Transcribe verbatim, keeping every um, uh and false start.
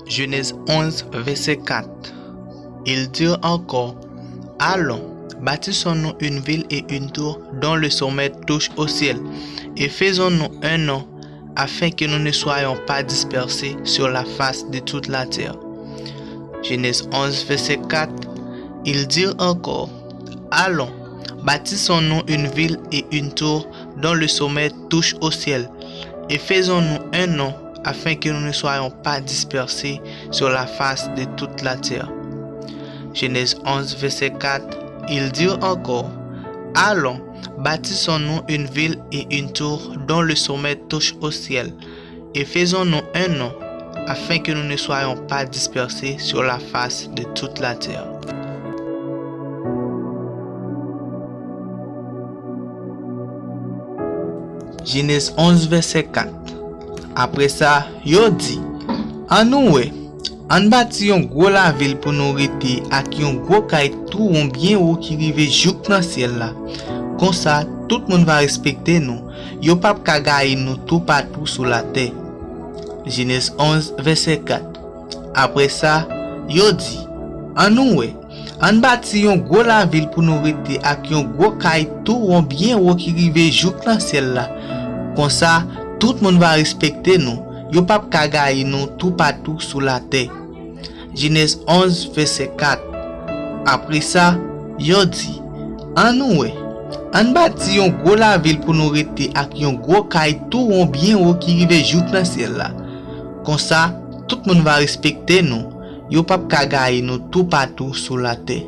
Genèse onze, verset quatre. Ils dirent encore, allons, bâtissons-nous une ville et une tour dont le sommet touche au ciel, et faisons-nous un nom afin que nous ne soyons pas dispersés sur la face de toute la terre. Genèse onze, verset quatre, ils dirent encore, allons, bâtissons-nous une ville et une tour dont le sommet touche au ciel, et faisons-nous un nom afin que nous ne soyons pas dispersés sur la face de toute la terre. Genèse onze, verset quatre, ils dirent encore, allons, bâtissons-nous une ville et une tour dont le sommet touche au ciel, et faisons-nous un nom, afin que nous ne soyons pas dispersés sur la face de toute la terre. Jenèz onz, vèsè kat. Apre sa, yo di, ann nou wè, ann bati yon gwo lavil pou nou rete ak yon gwo kay tou won byen wo ki rive jouk nan syèl la. Konsa, tout moun va respekte nou, yo p ap ka gaye nou toupatou sou latè. Jenèz onz, vèsè kat. Apre sa, yo di, ann nou wè, ann bati yon gwo lavil pou nou rete ak yon gwo kay tou won byen wo ki rive jouk nan syèl la. Konsa, tout moun va respekte nou, yo p ap ka gaye nou toupatou sou latè. Jenèz onz, vèsè kat. Apre sa, yo di, ann nou wè, ann bati yon gwo lavil pou nou rete ak yon gwo kay tou won byen wo ki rive jouk nan syèl la. Konsa, tout moun va respekte nou, yo p ap ka gaye nou toupatou sou latè.